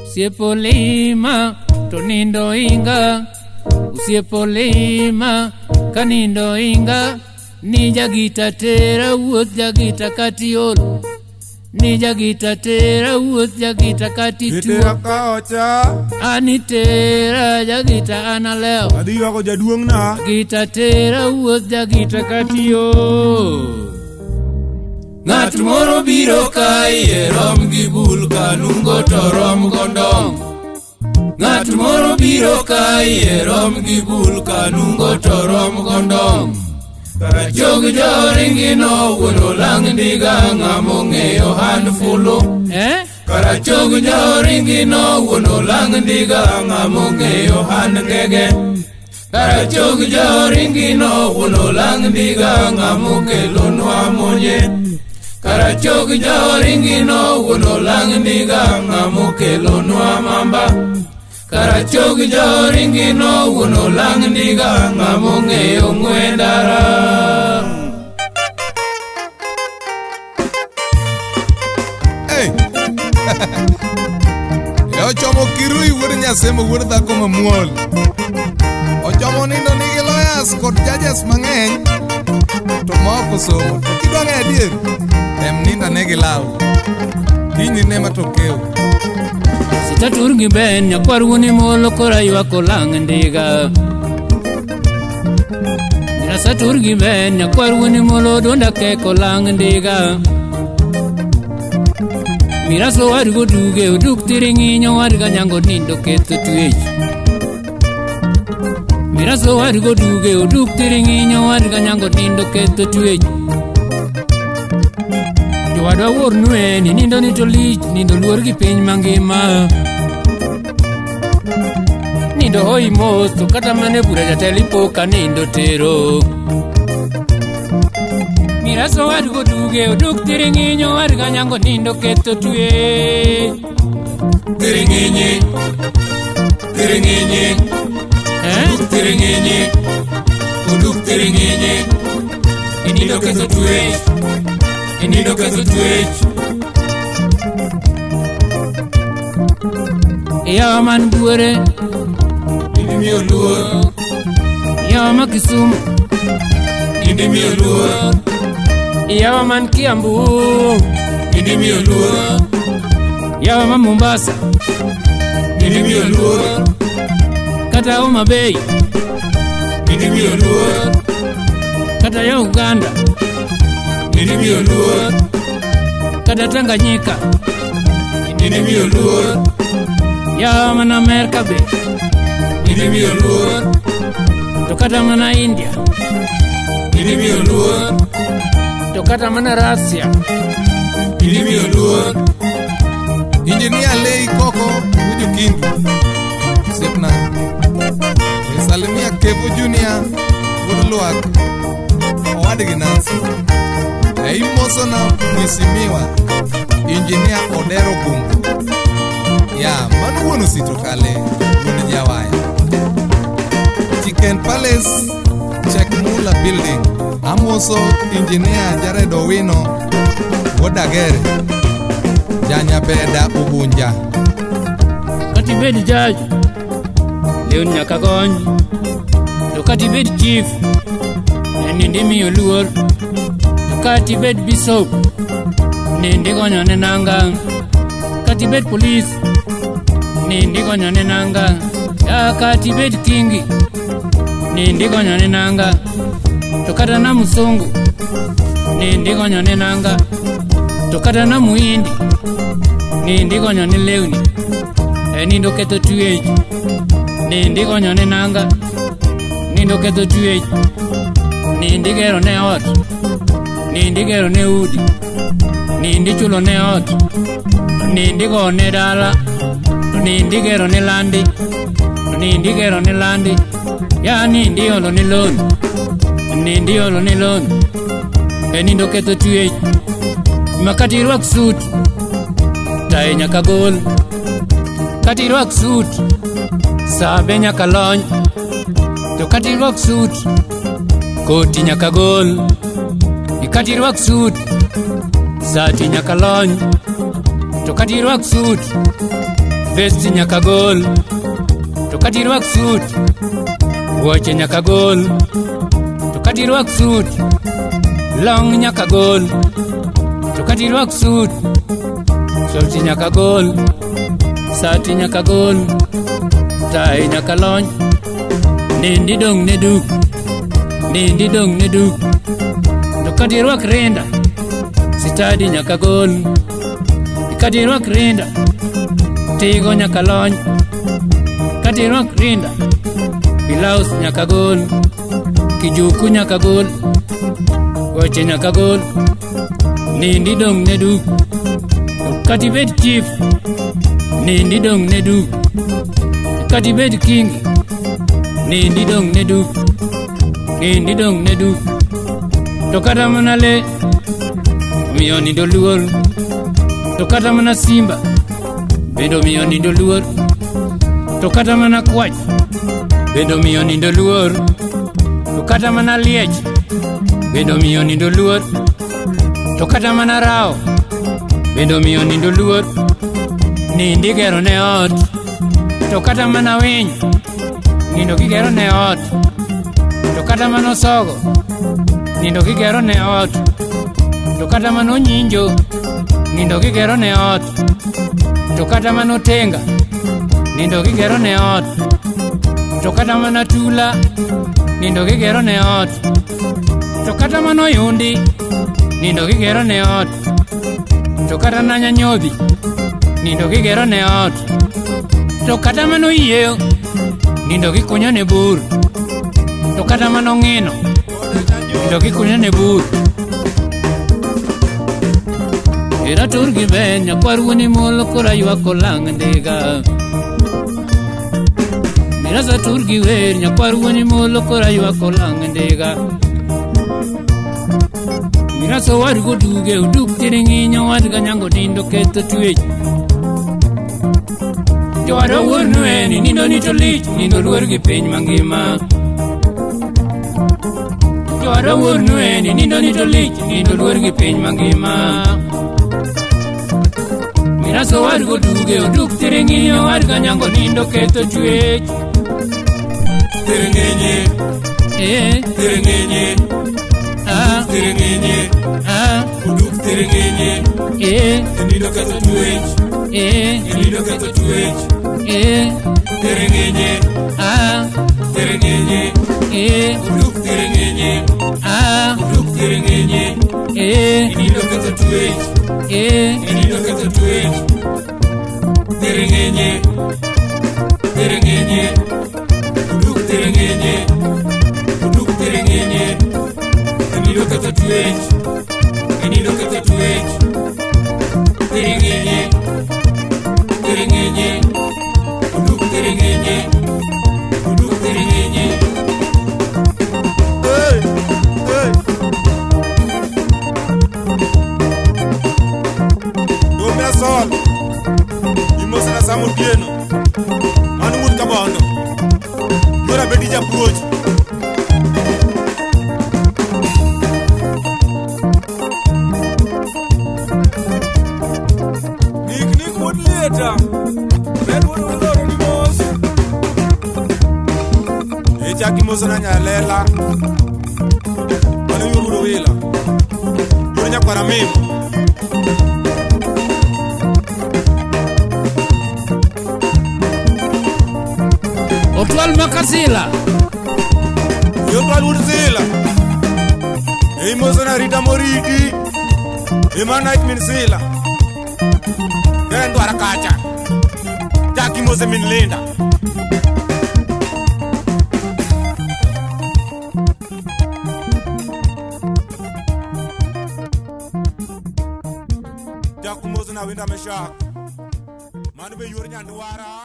Osiepo lima to nindo inga, osiepo lima ka nindo inga, ni jagita tera wuoth jagita katiol, ni jagita tera wuoth jagita Itera katituo, ka ocha. ani tera jagita an alewo. Adhi ywako jaduong'na. Gita tera wuoth jagita katiyo. Ng'at moro biro ka iye rom gi bul kanungo to rom gondong. Ng'at moro biro ka iye rom gi bul kanungo to rom gondong. Jog joringi no wuon olang' ndiga ng'ama ong'eyo han fulu. Eh? Karachog joringi no wuon olang' ndiga ng'ama ong'eyo han ngege. Karachog joringi no wuon olang' ndiga ng'ama okelonwa monje. Karachog joringi no wuon olang' ndiga ng'ama okelonwa mamba. Karachog joringi no wuon olang' ndiga ng'ama ong'eyo ng'we ndara. Hey! E ochomo Kirui wuod Nyasemo wuod dhako mamuol. Ochomo nindo nigi lawyers kod judges mang'eny to ma ok osomo. To kidwa ng'eyo adier, tem nindo ane gi law. Kiny ine matokeo. Sitatur gi ben nyakwar wuon molo kora ywak olang' ndiga. Satur gi ben nyakwar wuon molo duonda kek olang' ndiga. Miraso war go duge oduk tiring'inyo war ga nyango nindo ketho twech. Miraso war go duge oduk tiring'inyo war ga nyango nindo ketho twech. Jowadwa wuor nwe ni nindo ni to lich nindo luor gi piny mangima. Nindo hoi mos to kata mana e bura jatelo ipo ka nindo tero. Miraso war go duge oduk tiring'inyo war ga nyango nindo ketho twech. Tiring'inyi, tiring'inyi, Eh? tiring'inyi, oduk tiring'inyi, inindo ketho twech, inindo ketho twech. Yawa man buore, Nindi miyo luor, yawa ma Kisumu, nindi miyo luor, yawa man Kiambu, nindi miyo luor, yawa ma Mombasa, nindi miyo luor, kata Homa Bay, nindi miyo luor, kata ya Uganda, nindi miyo luor, kata Tanganyika, nindi miyo luor, yawa man Amerka be, nindi miyo luor, to kata mana India, nindi miyo luor, to kata mana Russia. nindi miyo luor. Engineer Lei Koko Uju Kindu. Osiepna. E salimia Kevo Junior wuod Lwak. Owadgi Nancy. E imosona mheshimiwa Engineer Odero Gumbo. Ya, mano wuon Osito Kale, wuon Jawaya. Chicken Palace, Check Mula Building. Amoso Engineer Jared Owino, wuod Agere. Janyabeda Ugunja. Kata ibed judge, lewni nyaka gony. To kata ibed chief, nind imiyo luor. To kata ibed bishop, nind igonyo ne nanga. Kata ibed polis, nind igonyo ne nanga. Ya kata ibed kingi, nind igonyo ne nanga. To kata na musungu, nind igonyo ne nanga. To kata na muhindi, nind igonyo ne lewni. E nindo ketho twech, nind igonyo ne nanga. Nindo ketho twech, nind igero ne ot, nind igero ne udi, nind ichulo ne ot, to nind igo ne dala, to nind igero ne landi, to nind igero ne landi, ya nind iolo ne loan, nind iolo ne loan, e nindo ketho twech, ma kata irwak suit, tae nyaka gol, kata irwak suit, saa be nyaka lony, to kata irwak suit, koti nyaka gol, kata irwak suit, sati nyaka lony, to kata irwak suit, Vesti nyaka gol. To kata irwak suit, wuoche nyaka gol. To kata irwak suit, long nyaka gol. To kata irwak suit, soti nyaka gol. Sati nyaka gol. Tai nyaka lony. Nindi dong' ne duk. Nindi dong' ne duk. To kata irwak rinda, sitadi nyaka gol. Kata irwak rinda, tigo nyaka lony. Kata irwak rinda, bilaus nyaka gol. Kijuku nyaka gol. Wuoche nyaka gol. Nindi dong' ne duk. To kata ibed chief, nindi dong' ne duk. Kata ibed king, nindi dong' ne duk. Nindi dong' ne duk. To kata mana le, omiyo nindo luor. To kata mana simba, bende omiyo nindo luor. To kata mana kwach, bende omiyo nindo luor. To kata mana liech, bende omiyo nindo luor. To kata mana rao, bende omiyo nindo luor. Nindi gero ne ot. To kata mana winy, nindo gigero ne ot. To kata mana osogo, nindo gigero ne ot. To kata mana onyinjo, nindo gigero ne ot. To kata mana otenga, nindo gigero ne ot. To kata mana tula, nindo gigero ne ot. To kata mana oyundi, nindo gigero ne ot. To kata na nyanyodhi, nindo gigero ne ot. To kata mana oyieyo, nindo gikunyo ne bur. To kata mana ong'ino, nindo gikunyo ne bur. Era tur gi ber nyakwar wuon molo koro aywak olang' ndiga. Mirasa tur gi wer nyakwar wuon molo koro aywak olang' ndiga. Mirasa owad goduge oduk tiring'inyo owad ganyango nindo ketho twech. Jowada wuor nweni nindo ni to lich nindo luor gi piny mangima. Jowada wuor nweni nindo ni to lich nindo luor gi piny mangima. Miraso owad goduge oduk tiring'inyo owad ganyango nindo ketho twech. Tiring'inyi, Eh, tiring'inyi, ah, tiring'inyi, ah, oduk tiring'inyi, eh, nindo ketho twech, eh, nindo ketho twech, eh, tiring'inyi, ah, tiring'inyi, eh, oduk tiring'inyi, ah, oduk tiring'inyi, eh, nindo ketho twech, eh. nindo ketho twech, tiring'inyi, tiring'inyi, oduk tiring'inyi, oduk tiring'inyi, nindo ketho twech, nindo ketho twech, tiring'inyi, tiring'inyi, oduk tiring'inyi, oduk tiring'inyi. Hey, hey. Domina Sol, imosna Sam Otieno, mano wuod Kabondo, yora bedi japuonj. Nik nik wuod lieta, med wuod uloro ni mos. Ichak imosna Nyalela, mano yor wuod Owila, yor nyakwar Amimo. Otwal Makasila. Yotwal wuod Sila. Imosona Rita Moriti. Ema night min Sila. Ken dwara kacha. Chak imose min Linda. Chak imosona Winda Meshak. Mano be yor Nyandwara.